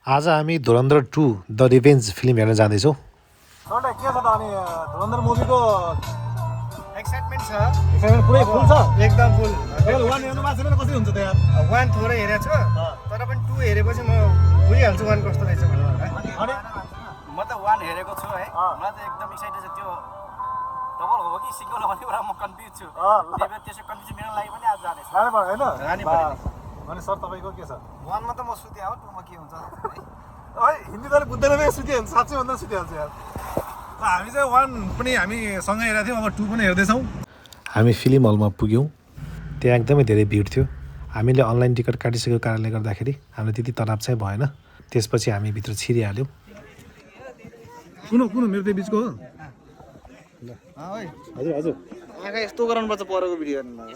आज हामी धुरन्धर 2 the revenge film हेर्न जाँदैछौँ। के छ त अनि धुरन्धर मुभीको एक्साइटमेन्ट छ एक्साइटमेन्ट पुरै फुल छ एकदम फुल। वान हेर्नु भएको छैन कसरी हुन्छ त यार वान थोरै हेरेको छु तर पनि टू हेरेपछि म बुझिहाल्छु वान कस्तो रहेछ भनेर। अनि म त वान हेरेको छु है, मलाई त एकदम एक्साइटेड छ। त्यो डबल हो कि सिङ्गल हो भने म कन्फ्युज छु। त्यही भएर त्यसो कन्फ्युजन मेरो लागि पनि आज जाँदैछ। जानु पर्यो होइन जानै पर्यो। अनि सर तपाईँको के छ वानमा त म सुतेँ हो, टूमा के हुन्छ है हिन्दी त बुझ्दैन नै सुतिहाल्छ साँच्चै भन्दा सुतिहाल्छ यार। हामी चाहिँ वान पनि हामी सँगै हेरेको थियौँ अब टू पनि हेर्दैछौँ। हामी फिल्म हलमा पुग्यौँ। त्यहाँ एकदमै धेरै भिड थियो। हामीले अनलाइन टिकट काटिसकेको कारणले गर्दाखेरि हामीलाई त्यति तनाव चाहिँ भएन। त्यसपछि हामी भित्र छिरिहाल्यौँ। कुन कुन मेरो त्यो बिचको हो हजुर हजुर आँखा यस्तो गराउनुपर्छ परेको भिडियो हेर्नु।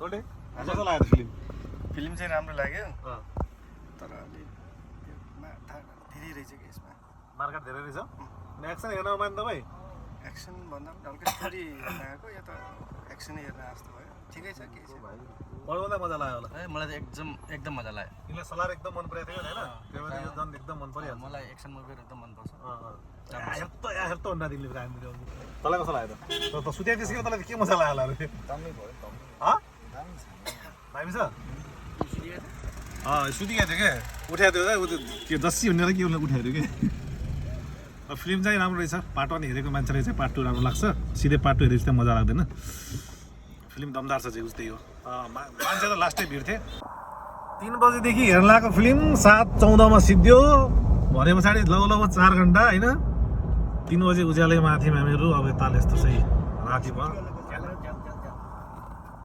सोल्टे कस्तो लाग्यो फिल्म फिल्म चाहिँ राम्रो लाग्यो तर अलि माथा धेरै रहेछ कि यसमा। मार्केट धेरै रहेछ अनि एक्सन हेर्न मान तपाईँ एक्सन भन्दा पनि हल्का स्टोरी हेर्न आएको या त एक्सनै हेर्न जस्तो भयो। ठिकै छ के छ बढ्दा मजा लाग्यो होला है मलाई त एकदम मजा लाग्यो। तिमीलाई सलार एकदम मन परेको थियो होइन त्यो भएर यो झन् एकदम मन परिहाल्छ मलाई एक्सन मुभीहरू एकदम मनपर्छ। हेर्त भन्दा तिमीले काम दियो तँलाई कस्तो लाग्यो त त सुत्या त्यसको तँलाई के मजा लाग्यो होला रे दामी भयो दामी छ सुतिएको थियो क्या उठाएको थियो ऊ त्यो जस्सी हुने के उसलाई उठाएको थियो कि फिल्म चाहिँ राम्रो रहेछ। पार्ट 1 हेरेको मान्छेलाई चाहिँ पार्ट 2 राम्रो लाग्छ। सिधै पार्ट 2 हेरेपछि त मजा लाग्दैन। फिल्म दमदार छ चाहिँ उस्तै हो। मान्छे त लास्टै भिड थिए। 3 बजेदेखि हेर्न लागेको फिल्म 7:14 मा सिद्धियो भने पछाडि लगभग 4 घन्टा होइन 3 बजे उज्यालै माथि हामीहरू अब यताले यस्तो चाहिँ राति भयो